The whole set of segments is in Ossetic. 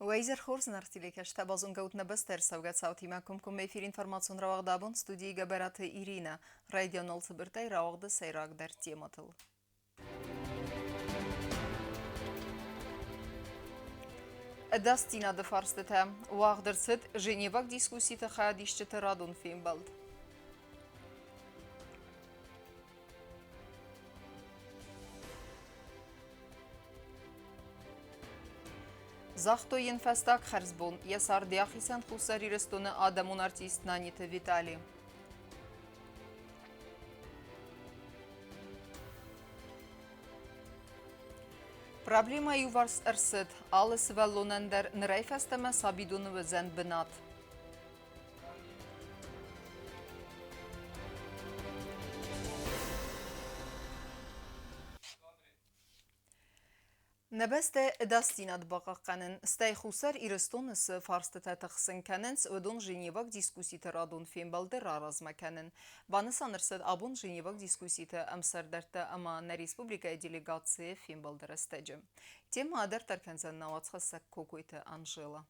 Уӕ изӕр хорз, нарты телекӕсджытӕ, базонгӕ ут нӕ бӕстӕ ӕрцӕугӕ цаутимӕ комкоммӕ эфир информацион рауагъд абон студийы Гӕбӕраты Иринӕ. Райдианыл цыбыртӕй рауагъды сӕйрагдӕр темӕтыл. Ӕдасдзинады фарстытӕ уагъд ӕрцыд Женеваг дискусситы хайадисджыты радон фембӕлд. Загътой йын фӕстаг хӕрзбон йӕ цард йӕхицӕн Хуссар Ирыстоны адӕмон артист Наниты Витали. Проблемӕ иуварс ӕрцыд. Алы сывӕллонӕн дӕр нырӕй фӕстӕмӕ сабидоны уыдзӕн бынат. Нӕ бӕстӕ ӕдасдзинад бахъахъхъӕнын, стӕй Хуссар Ирыстоны цы фарстытӕ тыхсын кӕнынц, уыдон Женеваг дискусситы радон фембӕлды раразмӕ кӕнын. Банысан ӕрцыд абон Женеваг дискусситы ӕмсӕрдӕрттӕ ӕмӕ нӕ республикӕйы делегацийы фембӕлды рӕстӕджы. Темӕ адарддӕр кӕндзӕн нӕ уацхӕссӕг Кокойты Анжела.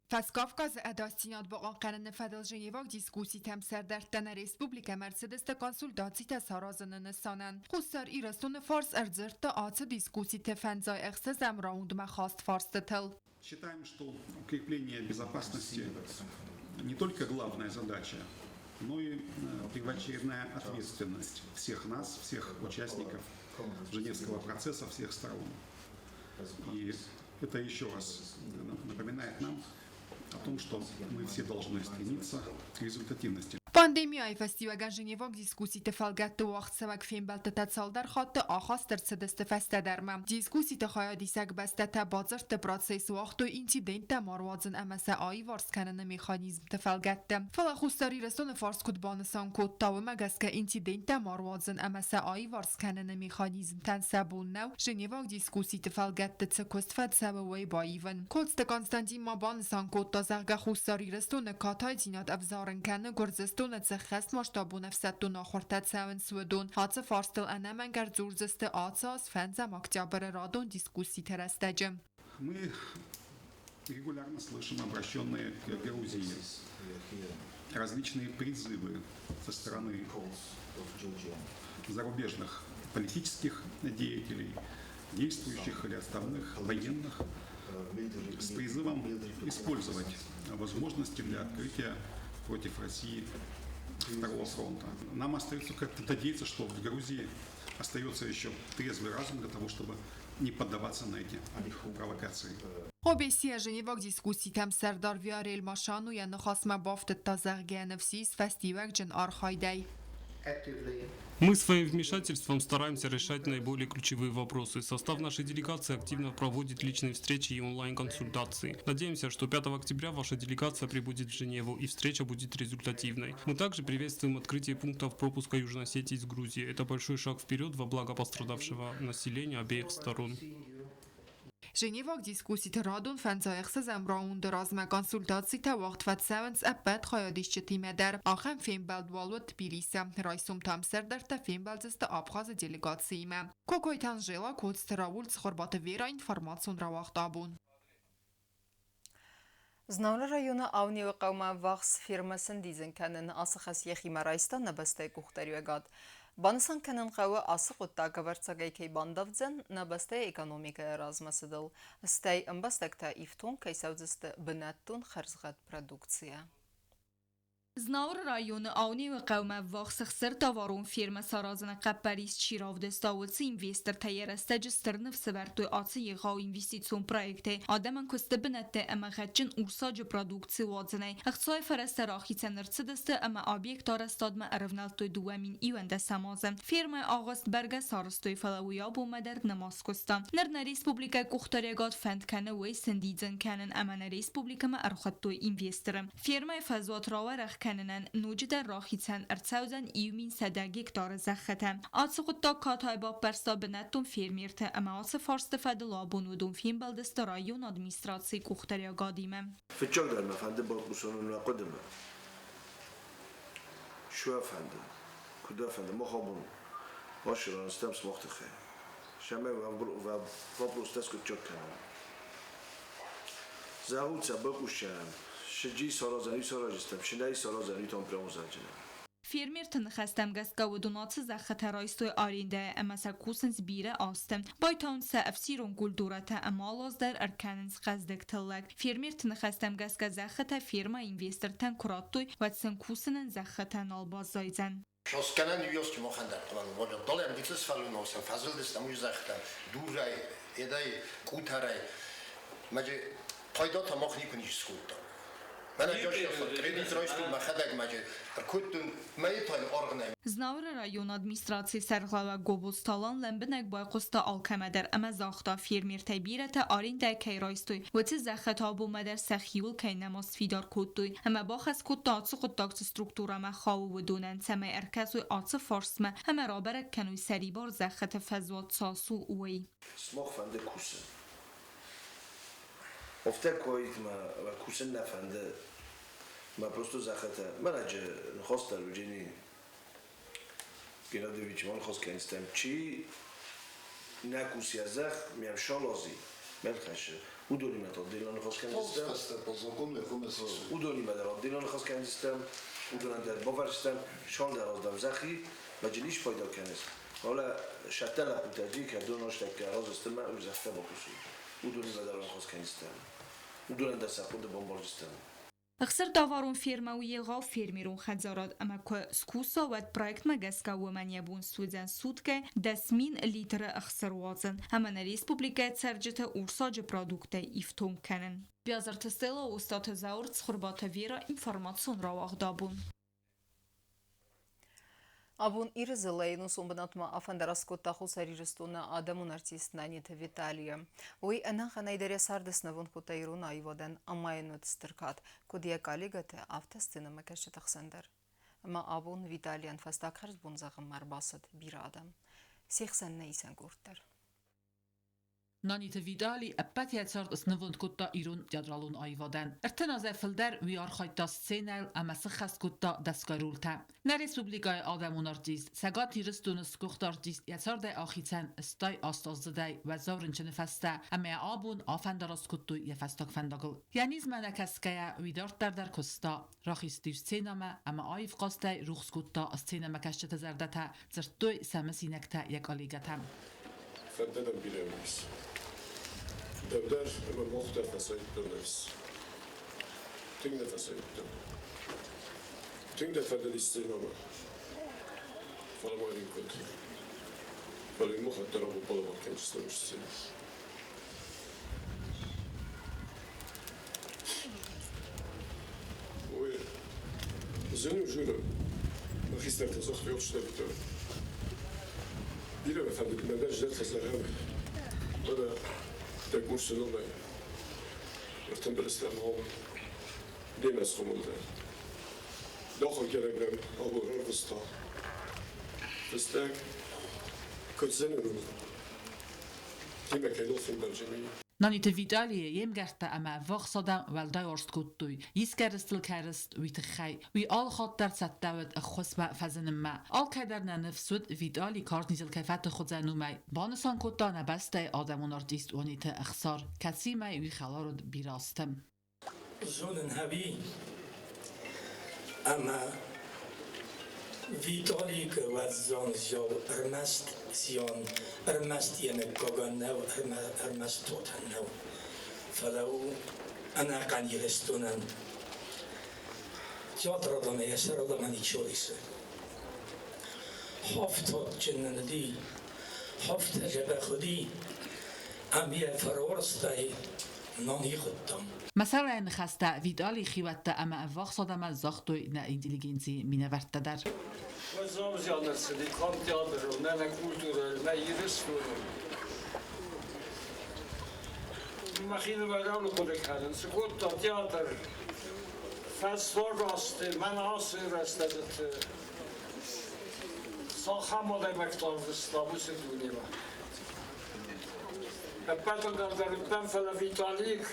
Фӕскавказы ӕдасдзинад бахъахъхъӕныны фӕдыл Женеваг дискусситӕм сӕрдӕрттӕ нӕ республикӕмӕ ӕрцыдысты консультацитӕ саразыны нысанӕн. Хуссар Ирыстоны фарс ӕрдзырдта ацы дискусситы фӕндзай ӕхсӕзӕм раундмӕ хаст фарстытыл. Считаем, что укрепление безопасности не только главная задача, но и первоочередная ответственность всех нас, всех участников Женевского процесса, всех сторон. И это еще раз напоминает нам о том, что мы все должны стремиться к результативности. Пандемияйы фӕстиуӕгӕн Женеваг дискусситы фӕлгӕтты уагъдцӕуӕг фембӕлдтытӕ цалдӕр хатты ахаст ӕрцыдысты фӕстӕдӕрмӕ. Дискусситы хайадисӕг бӕстӕтӕ бадзырдты процесс уагътой инциденттӕ ма руадзын ӕмӕ сӕ аиварс кӕныны механизмты фӕлгӕтты. Фӕлӕ Хуссар Ирыстоны фарс куыд банысан кодта, уымӕ гӕсгӕ инциденттӕ ма руадзын ӕмӕ сӕ аиварс кӕныны механизмтӕн сӕ бон нӕу Женеваг дискусситы фӕлгӕтты цы куыст фӕцӕуы, уый баивын. Коцты Константин ма банысан кодта, зӕгъгӕ, Хуссар Ирыстоны катайдзинад ӕвзарын кӕны Гуырдзыстоны цы хӕстмасштабон ӕфсӕддон ахуыртӕ цӕуынц, уыдон. Ацы фарстыл ӕнӕмӕнг ӕрдзурдзысты ацы аз фӕндзӕм октябры радон дискусситы рӕстӕджы. Мы регулярно слышим обращенные к Грузии различные призывы со стороны зарубежных политических деятелей, действующих или отставных военных, с призывом использовать возможности для открытия против России второго фронта. Нам остается как-то надеяться, что в Грузии остается еще трезвый разум для того, чтобы не поддаваться на эти провокации. ОБСЕ Женеваг дискусситӕм сӕрдар Виарель Машану йӕ ныхасмӕ бафтыдта, зӕгъгӕ, ныфс ис фӕстиуӕгджын архайдӕй. Мы своим вмешательством стараемся решать наиболее ключевые вопросы. Состав нашей делегации активно проводит личные встречи и онлайн-консультации. Надеемся, что 5 октября ваша делегация прибудет в Женеву и встреча будет результативной. Мы также приветствуем открытие пунктов пропуска Южной Осетии с Грузией. Это большой шаг вперед во благо пострадавшего населения обеих сторон. Женеваг дискусситы радон фӕндзай ӕхсӕзӕм раунды размӕ консультацитӕ уагъд фӕцӕуынц ӕппӕт хайадисджытимӕ дӕр. Ахӕм фембӕлд уал уыд Тбилисы. Райсом та ӕмсӕрдӕрттӕ фембӕлдзысты Абхазы делегациимӕ. Кокойты Анжела, Коцты Рауль, Цхуырбаты Вера, информацион рауагъд абон. Знауыры районы Аунеуы хъӕумӕ ӕввахс фермӕ сӕндидзын кӕнын ацы хӕс йӕхимӕ райста нӕ бӕстӕйы къухдариуӕгад. Банысан кӕнын хъӕуы, ацы хъуыддаг ӕвӕрццагӕй кӕй бандавдзӕн нӕ бӕстӕйы экономикӕйы размӕцыдыл, стӕй ӕмбӕстӕгтӕ ифтонг кӕй цӕудзысты бынӕттон хӕрзгъӕд продукцийӕ. Знауыры районы Аунеуы хъӕумӕ ввахс ӕхсӕртоварон фермӕ саразыны хъӕппӕрис чи равдыста, уыцы инвестортӕ йӕ рӕстӕджы стыр ныфс ӕвӕрдтой ацы егъау инвестицион проектӕй адӕмӕн куысты бынӕттӕ ӕмӕ гъӕдджын урсаджы продукци уадзынӕй. Ӕхцайы фӕрӕзтӕ рахицӕн ӕрцыдысты ӕмӕ объект арӕзтадмӕ ӕрӕвнӕлдтой 2021 азы. Фермӕйы агъуыст бӕргӕ сарӕзтой, фӕлӕ уый абонмӕ дӕр нӕма скуыста. Ныр нӕ республикӕйы къухдариуӕгад фӕнд кӕны уый сӕндидзын кӕнын ӕмӕ нӕ республикӕмӕ ӕрхуыдтой инвесторы. Фермӕйы фӕзуат рауӕрӕх кӕнынӕн ноджыдӕр рахицӕн ӕрцӕудзӕн 1100 гектары зӕххытӕ. Ацы хъуыддаг катай баппӕрста бынӕттон фермерты ӕмӕ ацы фарсты фӕдыл абон уыдон фембӕлдысты районы администрацийы къухдариуӕгадимӕ. Фыццагдӕр мӕ фӕнды бакусон мӕ хъуыдымӕ. Цы уӕ фӕнды, куыд уӕ фӕнды, мах абон бассиран стӕм сымах тыххӕй. Цӕмӕй уӕ вопростӕ скъуыддзаг кӕнӕм. Зӕгъут сӕ бакусджынӕн, шыджи саразӕн, уый саразджыстӕм, шынӕй саразӕн, уый там прямо заджынӕн. Фермерты ныхӕстӕм гӕсгӕ уыдон ацы зӕххытӕ райстой арендӕйы ӕмӕ сӕ кусынц бирӕ азты. Байтауынц сӕ ӕфсирон культурӕтӕ ӕмӕ алы аз дӕр ӕркӕнынц хъӕздыг тыллӕг. Фермерты ныхӕстӕм гӕсгӕ зӕххытӕ фермӕйы инвестортӕн куы радтой, уӕд сын кусынӕн зӕххытӕ нал баззайдзӕн. Скӕнӕн уыйас махӕн дӕр хъуамӕ уӕд далӕм дицис фӕллуносӕн фӕзылдыстӕм уый зӕххытӕм дурӕй, едӕй, къутӕрӕй. Маджы пайда та мах никуы ничи скодта. Мӕнӕ кредит райстон мӕхӕдӕг маджы ӕркодтон мӕйы тайы аргъ нӕй. Знауыры районы администрацийы сӕргълӕууӕг Гобозты Алан лӕмбынӕг байхъуыста алкӕмӕ дӕр ӕмӕ загъта, фермертӕй бирӕтӕ арендӕйы кӕй райстой, уыцы зӕххытӕ абонмӕ дӕр сӕхиуыл кӕй нӕма сфидар кодтой ӕмӕ бахӕс кодта ацы хъуыддаг цы структурӕмӕ хауы, уыдонӕн, цӕмӕй ӕркӕсой ацы фарстмӕ ӕмӕ рабӕрӕг кӕной сӕрибар зӕххыты фӕзуат цас у, уый. Сымах фӕнды кусын. Афтӕ куы мӕ кусын нӕ фӕнды, мӕ просто зӕххытӕ. Мӕнӕджы ныхас дӕр уыджени Геннадьевич ныхас кӕнистӕм, чи нӕ кусы йӕ зӕхх, мӕм шалази, мӕн хӕссы. Уыдонимӕ та отдельно ныхас кӕндзыстӕм. Уыдонимӕ дӕр отдельно ныхас кӕндзыстӕм, уыдонӕн дӕр бавӕрдзыстӕм, шалдӕр аздам зӕххи, мӕджы ис пайда кӕныс. Фӕлӕ сӕттӕ лӕппутӕ джи кӕд донастӕггӕ араздзысты мӕ уый зӕххтӕ бакусой. Уыдонимӕ дӕр ныхас кӕндзыстӕм. Уыдонӕн дӕр сӕ хъуыды бамбардзыстӕм. Ӕхсырдаварон фермӕ у егъау фермерон хӕдзарад ӕмӕ куы скуса, уӕд проектмӕ гӕсгӕ уымӕн йӕ бон суыдзӕн суткӕ 10 000 литры ӕхсыр уадзын ӕмӕ нӕ республикӕйы цӕрджыты урсаджы продукттӕй ифтонг кӕнын. Биазырты Стелла, Остъаты Зауыр, Цхуырбаты Вера, информацион рауагъд абон. Абон Иры дзыллӕйы ӕнусон бынатмӕ афӕндараст кодта Хуссар Ирыстоны адӕмон артист Наниты Виталийы. Уый ӕнӕхъӕнӕй дӕр йӕ царды снывонд кодта ирон аивадӕн ӕмӕ йын уыд стыр кад, куыд йӕ коллегӕты, афтӕ сценӕмӕкӕсджыты хсӕн дӕр. Ӕмӕ абон Виталийӕн фӕстаг хӕрзбон зӕгъынмӕ ӕрбацыд бирӕ адӕм. Се хсӕн нӕ исӕн къорд дӕр. Наниты Витали ӕппӕт йӕ цард снывонд кодта ирон театралон аивадӕн. 30 азӕй фылдӕр уый архайдта сценӕйыл ӕмӕ сыххӕст кодта дӕсгай ролтӕ. Нӕ республикӕйы адӕмон артист, Цӕгат Ирыстоны сгуыхт артист йӕ цардӕй ахицӕн 68 аздзыдӕй уӕззау рынчыны фӕстӕ ӕмӕ йӕ абон афӕндараст кодтой йӕ фӕстаг фӕндагыл. Йӕ низмӕ нӕ кӕсгӕйӕ, уый дарддӕр дӕр куыста. Рахизтис сценӕмӕ ӕмӕ аив хъазтӕй рухс кодта сценӕмӕкӕсджыты зӕрдӕтӕ, дзырдтой сӕ мысинӕгтӕ йӕ коллегӕтӕм. Фӕндӕдӕн бирӕ уыдис. Дӕу дӕр ӕмӕ мах дӕр фӕсайдтон ныфс. Тынг нӕ фӕсайдтон. Тынг дӕ фӕндыди сценӕмӕ. Фӕлӕ ма йын куыд. Фӕлӕ йын мах дӕр абон балӕвар кӕндзыстӕм сценӕ. Ой, зын у дзурын. Мӕ хистӕртӕ загътой ӕхсӕвтӕ. Бирӕ мӕ фӕндыд мӕ дӕр зӕрдӕ зӕгъӕм. Мӕнӕ дӕ курсы номӕй ӕртымбыл стӕм ам. Демӕ схъомыл дӕн. Дохыргӕнӕг нӕм абон ӕрвыста. Фыстӕг куыд зын у, демӕ кӕй нал фембӕлдзӕни. Наниты Виталийы йе мгӕрттӕ ӕмӕ ӕввахс адӕм уӕлдай уарзт кодтой, искӕрыстыл кӕрыст, уый тыххӕй. Уый алы хатт дӕр цӕттӕ уыд ӕххуысмӕ фӕзынынмӕ. Алкӕдӕр нӕ ныфс уыд, Виталий карз низыл кӕй фӕтых уыдзӕн, уымӕй. Банысан кодта нӕ бӕстӕйы адӕмон артист Уаниты Ӕхсар, кӕцыимӕ уый хӕлар уыд бирӕ азты. Зонын ӕви ӕмӕ Виталикы уӕззау зиау ӕрмӕст зиан, ӕрмӕст йӕ мыггагӕн нӕу, ӕрмӕст тотӕн нӕу, фӕлӕ у ӕнӕхъӕн Ирыстонӕн. Театр адӕмӕй йӕ сӕр адӕмӕн ничиуал исы. Хафтадджын нын уыди, хафтӕ дзӕбӕх уыди, ӕмӕ йӕ фӕруарзтай нан ихъуыдтам. Мӕсӕлӕйы ныхӕстӕ Виталийы хиуӕттӕ ӕмӕ ӕввахс адӕмӕн загътой нӕ интеллигенцийы минӕвӕрттӕ дӕр. Уӕззау зиан ӕрцыди канд театрыл, нӕ нӕ культурӕйыл, нӕ Ирыстоныл. Мӕхинымӕр алы хъуыды кӕнын, цы кодта театр фӕстаг азты, мӕн ацы рӕстӕджыты, цахӕм адӕймӕгтӕ ӕрвыста уыцы дунемӕ. Ӕппӕтыл дӕр дӕр уыдтӕн, фӕлӕ Виталик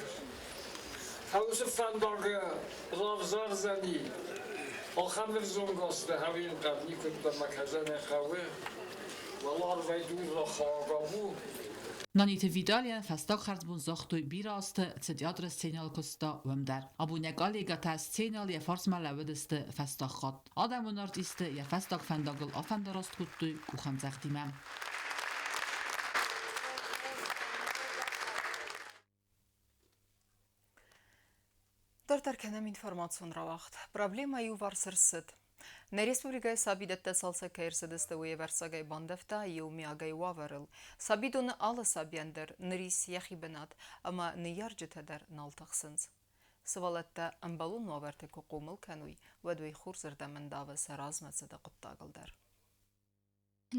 уыцы фӕндаг равзардзӕни. Ахӕм ӕвзонг азты хӕринхъӕд никуыддӕр мӕ кӕдзӕнӕ хъӕуы. Уӕларвӕй дур рахауӕгау у. Наниты Виталийӕн фӕстаг хӕрзбон загътой бирӕ азты цы театры сценӕйыл куыста, уым дӕр. Абон йӕ коллегӕтӕ сценӕйыл йӕ фарсмӕ лӕууыдысты фӕстаг хатт. Адӕмон артисты йӕ фӕстаг фӕндагыл афӕндараст кодтой къухӕмдзӕгъдимӕ. Дарддӕр кӕнӕм информацион рауагъд. Проблемӕ иуварс ӕрцыд. Нӕ республикӕйы сабидӕттӕ цалцӕг кӕй ӕрцыдысты, уый ӕвӕрццагӕй бандӕвта иумиагӕй уавӕрыл. Сабидоны алы сабийӕн дӕр ныр ис йӕхи бынат, ӕмӕ ныййарджытӕ дӕр нал тыхсынц. Сывӕллӕттӕ ӕмбӕлон уавӕрты куы хъомыл кӕной, уӕд уый хорзырдӕм ӕндавы сӕ размӕцыды хъуыддагыл дӕр.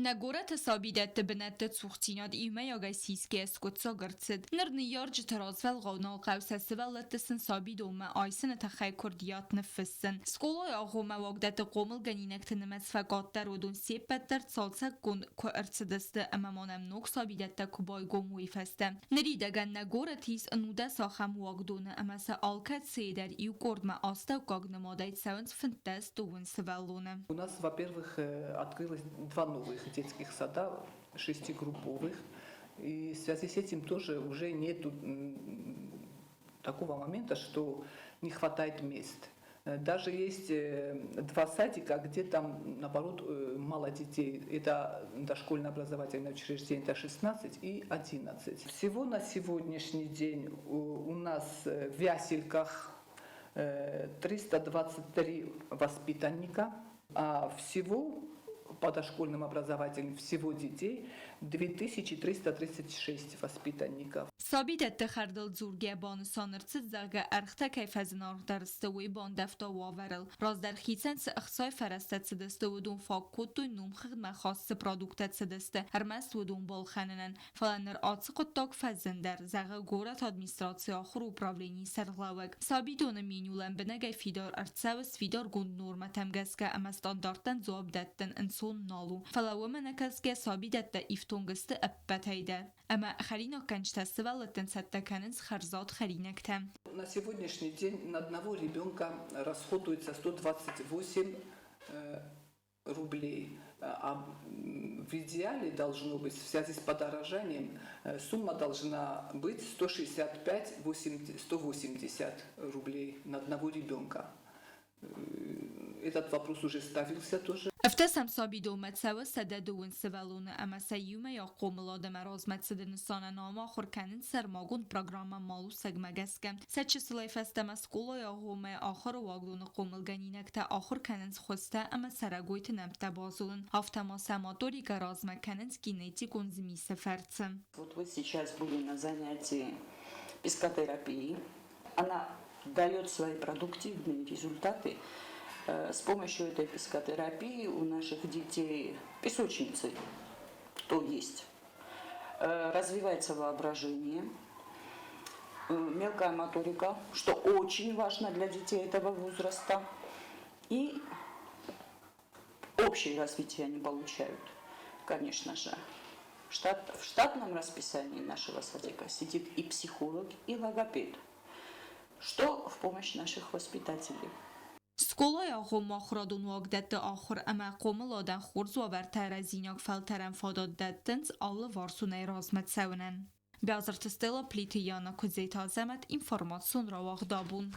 Нӕ горӕты сабидӕтты бынӕтты цухдзинад иумӕйагӕй сисгӕ скъуыддзаг ӕрцыд. Ныр ныййарджыты развӕлгъау нал хъӕуы сӕ сывӕллӕтты сын сабидонмӕ айсыны тыххӕй куырдиат ныффыссын. Скъолайы агъоммӕ уагдӕтты хъомылгӕнинӕгты нымӕц фӕкъаддӕр, уыдон се ппӕт дӕр цалцӕггонд куы ӕрцыдысты ӕмӕ ма нӕм ног сабидӕттӕ куы байгом, уый фӕстӕ. Ныридӕгӕн нӕ горӕты ис 19 ахӕм уагдоны ӕмӕ сӕ алкӕцыйы дӕр иу къордмӕ астӕуккаг нымадӕй цӕуынц 15-20 сывӕллоны. У нас, во-первых, открылось два новых детских сада, шестигрупповых. И в связи с этим тоже уже нет такого момента, что не хватает мест. Даже есть два садика, где там, наоборот, мало детей. Это дошкольное образовательное учреждение, это 16 и 11. Всего на сегодняшний день у нас в ясельках 323 воспитанника, а всего по дошкольным образовательным всего детей 2336 воспитанников. Сабидӕтты хӕрдыл дзургӕ банысан ӕрцыд, зӕгъгӕ, ӕргътӕ кӕй фӕзынаргъдӕр сты, уый бандӕвта уавӕрыл. Раздӕр хицӕн цы ӕхцайы фӕрӕзтӕ цыдысты, уыдон фаг кодтой, номхыгъдмӕ хаст цы продукттӕ цыдысты, ӕрмӕст уыдон балхӕнынӕн. Фӕлӕ ныр ацы хъуыддаг фӕзындӕр, зӕгъы горӕты администрацийы ахуыры управленийы сӕргълӕууӕг. Сабидоны меню лӕмбынӕгӕй фидар ӕрцӕуы сфидаргонд нормӕтӕм гӕсгӕ ӕмӕ стандарттӕн дзуапп дӕттын ӕнцон нал у. Фӕлӕ уымӕ нӕкӕсгӕ сабидӕттӕ ифтонг сты ӕппӕтӕй дӕр. Ӕмӕ хӕринаггӕнджытӕ сывӕллӕттӕн цӕттӕ кӕнынц хӕрзад хӕринӕгтӕ. На сегодняшний день на одного ребенка расходуется 128 рублей. А в идеале должно быть, в связи с подорожанием, сумма должна быть 165 180 рублей на одного ребенка. Этот вопрос уже ставился тоже. Ӕвддӕсӕм сабидонмӕ цӕуы 110 сывӕллоны ӕмӕ сӕ иумӕйаг хъомыладӕмӕ размӕцыды нысанӕн ам ахуыр кӕнынц сӕрмагонд программӕ Малусӕгмӕ гӕсгӕ. Сӕ чысылӕй фӕстӕмӕ скъолайы агъоммӕ ахуыры уагдоны хъомылгӕнинӕгтӕ ахуыр кӕнынц хуызтӕ ӕмӕ цӕрӕгойты нӕмттӕ базонын, афтӕ ма сӕ моторикӕ размӕ кӕнынц генетикон змисы фӕрцы. Вот вы сейчас были на занятии пескотерапии. Она дает свои продуктивные результаты. С помощью этой пескотерапии у наших детей песочницы, то есть, развивается воображение, мелкая моторика, что очень важно для детей этого возраста, и общее развитие они получают, конечно же. В штатном расписании нашего садика сидит и психолог, и логопед, что в помощь наших воспитателей. Скъолайы агъоммӕ ахуырадон уагдӕтты ахуыр ӕмӕ хъомыладӕн хорз уавӕртӕ рӕзинаг фӕлтӕрӕн фадат дӕттынц алыварсонӕй размӕ цӕуынӕн. Биазырты Стелла, Плиты Яна, Куыдзеты Азӕмӕт, информацион рауагъд абон.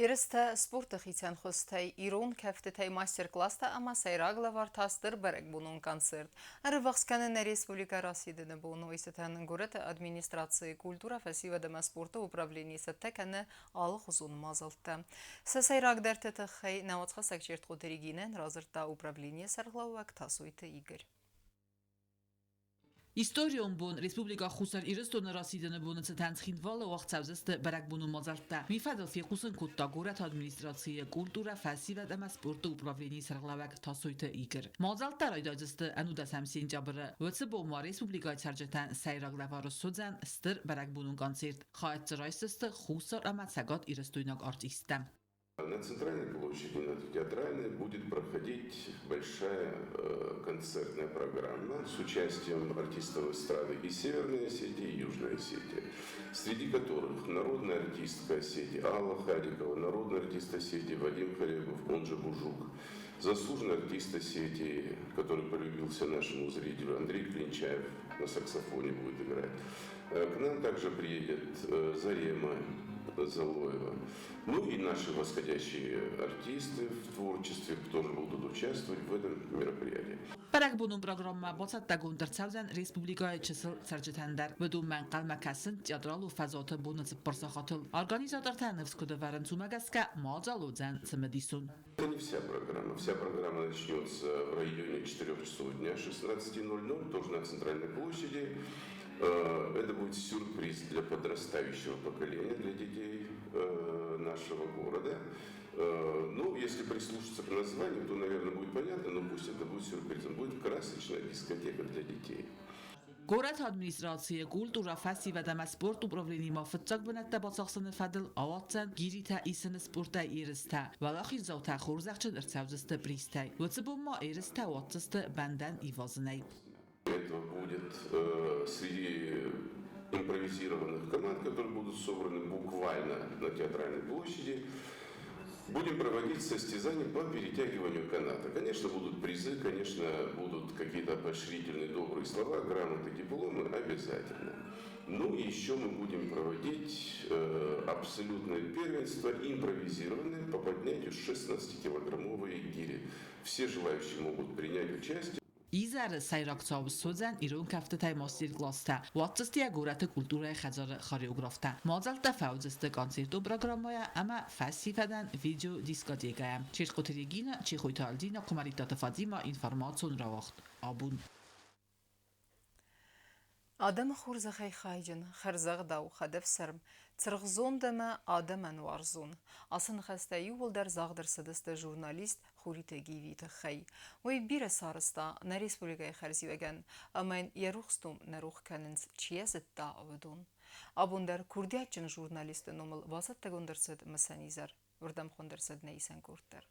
Ерыстӕ спорты хицӕн хуызтӕй, ирон кӕфтытӕй мастер-класстӕ ӕмӕ сӕйраг лӕвар та стыр бӕрӕгбонон концерт. Ӕрыввахс кӕны нӕ республикӕ расидыны бон. Уый горӕты администрацийы культурӕ, фӕсивӕд ӕмӕ спорты управленийы цӕттӕ кӕны алыхуызон мадзӕлттӕ. Сӕ сӕйрагдӕрты тыххӕй нӕ уацхӕссӕг Чертхъоты Регинӕн радзырдта управленийы сӕргълӕууӕг Тасойты Игорь. Историон бон Республикӕ Хуссар Ирыстоны расидыны боны цытӕн Цхинвалы уагъд цӕудзысты бӕрӕгбонон мадзӕлттӕ. Уый фӕдыл фехъусын кодта горӕты администрацийы культурӕ, фӕсивӕд ӕмӕ спорты управленийы сӕргълӕууӕг Тасойты Игорь. Мадзӕлттӕ райдайдзысты 19 сентябры. Уыцы бон ма республикӕйы цӕрджытӕн сӕйраг лӕвар суыдзӕн стыр бӕрӕгбонон концерт. Хайад дзы райсдзысты Хуссар ӕмӕ Цӕгат Ирыстойнаг артисттӕ. На центральной площади, на Театральной, будет проходить большая концертная программа с участием артистов эстрады и Северной Осетии, и Южной Осетии, среди которых народная артистка Осетии Алла Харикова, народный артист Осетии Вадим Харебов, он же Бужук, Заслуженный артист Осетии, который полюбился нашему зрителю, Андрей Клинчаев на саксофоне будет играть. К нам также приедет Зарема Залоева. Ну и наши восходящие артисты в творчестве тоже будут участвовать в этом мероприятии. Бӕрӕгбонон программӕ бацӕттӕгонд ӕрцӕудзӕн республикӕйы чысыл цӕрджытӕн дӕр. Уыдонмӕ ӕнхъӕлмӕ кӕсынц театралон фӕзуаты боны 4 сахатыл. Организатортӕ ныфс куыд ӕвӕрынц, уымӕ гӕсгӕ мадзал уыдзӕн цымыдисон. Это не вся программа. Вся программа начнется в районе 4 часов дня, 16:00, тоже на Центральной площади. Это будет сюрприз для подрастающего поколения, для детей нашего города. Ну, если прислушаться к названию, то, наверное, будет понятно, но пусть это будет сюрпризом. Будет красочная дискотека для детей. Горӕты администрацийы культурӕ, фӕсивӕд ӕмӕ спорты управлени ма фыццаг бынӕттӕ бацахсыны фӕдыл ауадздзӕн гиритӕ исыны спортӕй ерыстӕ. Уӕлахиздзаутӕ хорзӕхджын ӕрцӕудзысты призтӕй. Уыцы бон ма ерыстӕ уадздзысты бӕндӕн ивазынӕй. Это будет среди импровизированных команд, которые будут собраны буквально на Театральной площади. Будем проводить состязания по перетягиванию каната. Конечно, будут призы, конечно, будут какие-то поощрительные добрые слова, грамоты, дипломы обязательно. Ну и еще мы будем проводить абсолютное первенство импровизированное по поднятию 16-килограммовой гири. Все желающие могут принять участие. Изӕры сӕйраг цау ссуыдзӕн ирон кӕфтытӕй мастер-класстӕ. Уадздзысты йӕ горӕты культурӕйы хӕдзары хореографтӕ. Мадзӕлттӕ фӕуыдзысты концертон программӕйӕ ӕмӕ фӕсивӕдӕн видеодискотекӕйӕ. Чертхъоты Регинӕ, Чехойты Альдинӕ, Куымӕридтаты Фатимӕ, информацион рауагъд Абон. Адӕмы хорзӕхӕй хайджын, хӕрзӕгъдау, хӕдӕфсарм, цыргъзонд ӕмӕ адӕмӕн уарзон. Ацы ныхӕстӕ иууылдӕр загъд ӕрцыдысты журналист Хуриты Гивийы тыххӕй. Уый бирӕ сарӕзта нӕ республикӕйы хӕрзиуӕгӕн ӕмӕ йын йӕ рухс ном нӕ рох кӕнынц, чи йӕ зыдта, уыдон. Абон дӕр курдиатджын журналисты номыл бацӕттӕгонд ӕрцыд мысӕн изӕр. Уырдӕм хуынд ӕрцыд нӕ исӕн къорд дӕр.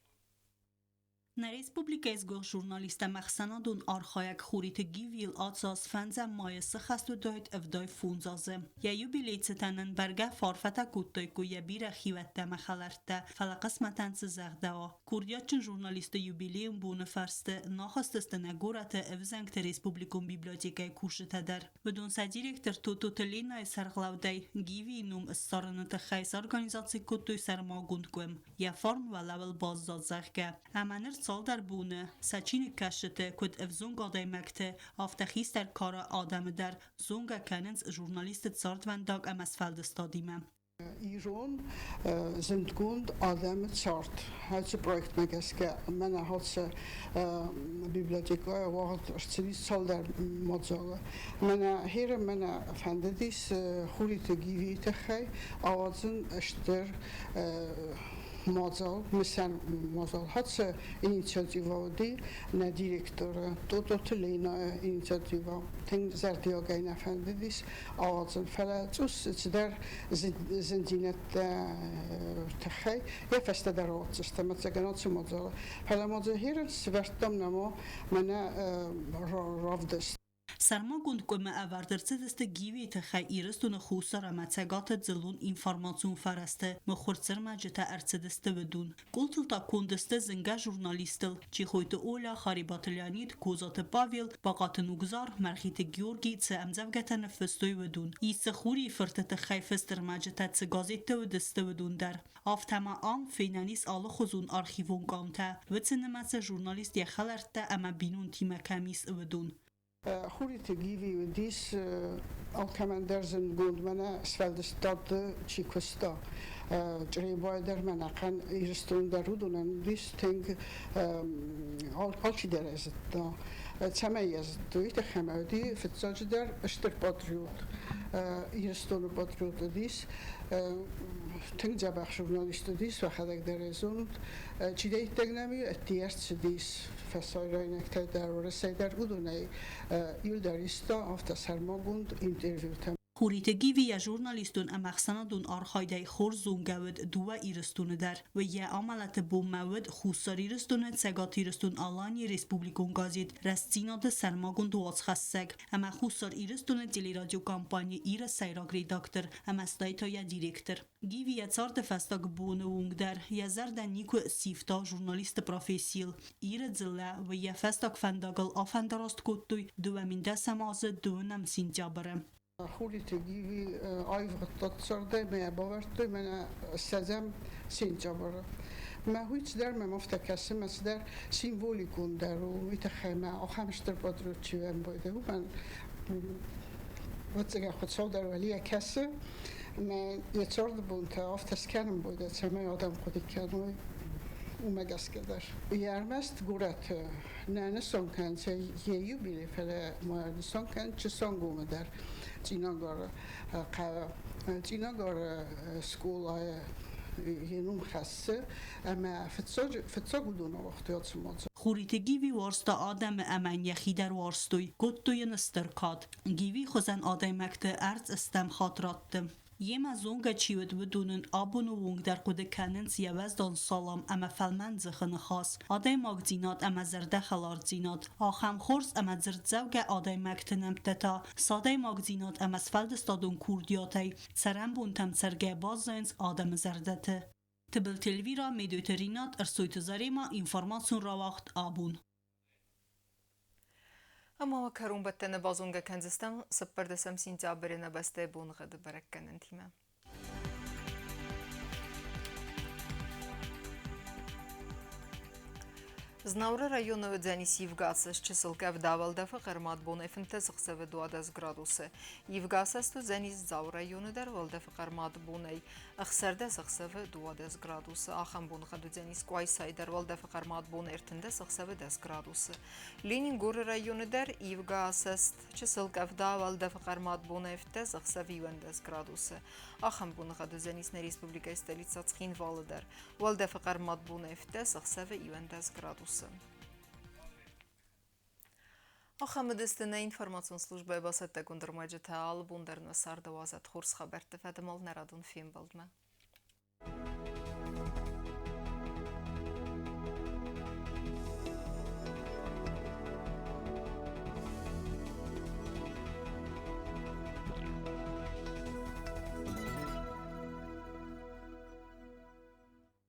Нӕ республикӕйы сгуыхт журналист ӕмӕ ӕхсӕнадон архайӕг Хуриты Гивийыл ацы аз фӕндзӕм майы сыхӕст уыдаид 75 азы. Йӕ юбилей цытӕн ын бӕргӕ фӕарфӕтӕ кодтаиккой йӕ бирӕ хиуӕттӕ ӕмӕ хӕлӕрттӕ, фӕлӕ хъысмӕтӕн цы загъдӕуа. Курдиатджын журналисты юбилейон боны фӕрсты нахызтысты нӕ горӕты ӕвзӕнгты республикон библиотекӕйы кусджытӕ дӕр. Уыдон сӕ директор Тототы Ленайы сӕргълӕудӕй Гивийы ном ссарыны тыххӕй сорганизаци кодтой сӕрмагонд къуым. Йӕ фарн уӕлӕуыл баззад, зӕгъгӕ. Ӕмӕ ныр цалдӕр боны сӕ чиныгкӕсджыты, куыд ӕвзонг адӕймӕгты, афтӕ хистӕр кары адӕмы дӕр зонгӕ кӕнынц журналистты цардвӕндаг ӕмӕ сфӕлдыстадимӕ. Ирон зындгонд адӕмы цард. Ацы проектмӕ гӕсгӕ мӕнӕ хӕццӕ библиотекӕйы уагъд ӕрцыдис цалдӕр мадзалы. Мӕнӕ херы мӕнӕ фӕндыдис Хуриты Гивийы тыххӕй ауадзын стыр мадзал, мысӕн мадзал. Хӕццӕ инициативӕ уыди нӕ директоры Тототы Ленайы инициативӕ. Тынг зӕрдиагӕй нӕ фӕндыдис ауадзын, фӕлӕ цъус цыдӕр зындзинӕдтӕ тыххӕй йӕ фӕстӕдӕр ауадздзыстӕм ӕцӕгӕн ацы мадзалы. Фӕлӕ ма дзы херын сывӕрдтам нӕма мӕнӕ равдыст. Сӕрмагонд къуымы ӕвӕрд ӕрцыдысты Гивийы тыххӕй Ирыстоны Хуссар ӕмӕ Цӕгаты дзыллон информацион фӕрӕзты мыхуыр-цырмӕджытӕ ӕрцыдысты уыдон. Къултыл та конд сты зынгӕ журналисттыл Чехойты Оля, Харебаты Леонид, Козаты Павел, Бахъаты Нугзар, Мӕргъиты Георгий цы ӕмдзӕвгӕтӕ ныффыстой, уыдон. Ис Хурийы фырты тыххӕй фыст ӕрмӕджытӕ цы газетты уыдысты, уыдон дӕр. Афтӕ ма ам фенӕн ис алыхуызон архивон къамтӕ, уыцы нымӕцы журналист йӕ хӕлӕрттӕ ӕмӕ бинонтимӕ кӕм ис, уыдон. Хуриты Гиви уыдис алкӕмӕн дӕр зындгонд, мӕнӕ сфӕлдыстады чи куыста. Чъребайы дӕр мӕнӕ хъӕн Ирыстон дӕр уыдонӕн уыдис тынг алчидӕр ӕй зыдта. Цӕмӕй йӕ зыдтой, уый тыххӕй ӕмӕ уыди фыццаджыдӕр стыр патриот. Ирыстоны патриот уыдис, тынг дзӕбӕх журналист уыдис, уӕхӕдӕг дӕр ӕй зонут. Чидӕриддӕр нӕм ӕддейӕ ӕрцыдис фӕсарӕйнӕгтӕй дӕр, уырысӕй дӕр, уыдонӕй иу дӕр иста афтӕ сӕрмагонд интервьютӕ. Хуриты Гиви йӕ журналистон ӕмӕ ӕхсӕнадон архайдӕй хорз зонгӕ уыд дыууӕ Ирыстоны дӕр. Уый йӕ амӕлӕты бонмӕ уыд Хуссар Ирыстоны Цӕгат Ирыстон-Аланийы республикон газет «Рӕстдзинад-ы» сӕрмагонд уацхӕссӕг ӕмӕ Хуссар Ирыстоны телерадиокомпани «Ир-ы» сӕйраг редактор ӕмӕ стӕй та йӕ директор. Гиви йӕ царды фӕстаг боны онг дӕр йӕ зӕрдӕ никуы сивта журналисты профессийыл. Иры дзыллӕ уый йӕ фӕстаг фӕндагыл афӕндараст кодтой 2010 азы 2 сентябры. Хуриты Гиви аивгъуыдта цардӕй, мӕ бавӕрдтой мӕнӕ 20 сентябры. Мӕ уый цыдӕр мӕм афтӕ кӕсы, мӕ цыдӕр символикон дӕр у, уый тыххӕй мӕ ахӕм стыр патриот чи ӕмбойды, уымӕн ӕвӕццӕгӕн Хуыцау дӕр уӕлийӕ кӕсы, мӕ йӕ царды бонтӕ афтӕ скӕнын бойдӕ, цӕмӕй адӕм хъуыды кӕной, уымӕ гӕсгӕ дӕр. Ӕрмӕст горӕты нӕ нысан кӕнынц йӕ юбилей, фӕлӕ ма нысан кӕнынц Чысангомы дӕр, Цъинагары хъӕуы. Цъинагары скъолайы йе ном хӕссы ӕмӕ фыццаг уыдон ауагътой ацы мадзал. Хуриты Гиви уарзта адӕмы ӕмӕ йын йӕхи дӕр уарзтой, кодтой йын стыр кад. Гиви хуызӕн адӕймӕгты ӕрдз стӕм хатт радты. Йемӕ зонгӕ чи уыд, уыдон ын абоны онг дӕр хъуыды кӕнынц йӕ уӕздан салам ӕмӕ фӕлмӕн дзыхы ныхас, адӕймагдзинад ӕмӕ зӕрдӕхӕлардзинад. Ахӕм хорз ӕмӕ дзырддзӕугӕ адӕймӕгты нӕмттӕ та сӕ адӕймагдзинад ӕмӕ сфӕлдыстадон курдиатӕй цӕрӕнбонтӕм цӕргӕ баззайынц адӕмы зӕрдӕты. Тыбылты Эльвира, Медойты Ринат, Ӕрсойты Заремӕ, информацион рауагъд «Абон». Ӕмӕ уӕ кӕронбӕттӕны базонгӕ кӕндзыстӕм 14 сентябры нӕ бӕстӕйы боныгъӕды бӕрӕггӕнӕнтимӕ. Знауыры районы уыдзӕнис ивгӕ чысыл къӕвда уӕлдӕфы хъӕрмад бонӕй 15 ӕхсӕвы 12 градусы. Ивгӕ уыдзӕнис Дзауы районы дӕр уӕлдӕфы хъӕрмад бонӕй 16 ӕхсӕвы 12 градусы. Ахӕм боныгъӕд уыдзӕнис Къуайсайы дӕр уӕлдӕфы хъӕрмад бонӕй 13 ӕхсӕвы 10 градусы. Ленингоры районы дӕр ивгӕ асӕст чысыл къӕвда уӕлдӕфы хъӕрмад бонӕй 15 ӕхсӕвы 11 градусы. Ахӕм боныгъӕд уыдзӕнис нӕ республикӕйы столицӕ Цхинвалы дӕр. Уӕлдӕфы хъӕрмад бонӕй 15 ӕхсӕвы 11 градусы. Ахӕм уыдысты нӕ информацион службӕйы бацӕттӕгонд ӕрмӕджытӕ. Алы бон дӕр нӕ царды уадзӕд хорз хабӕртты фӕдыл нӕ радон фембӕлдмӕ.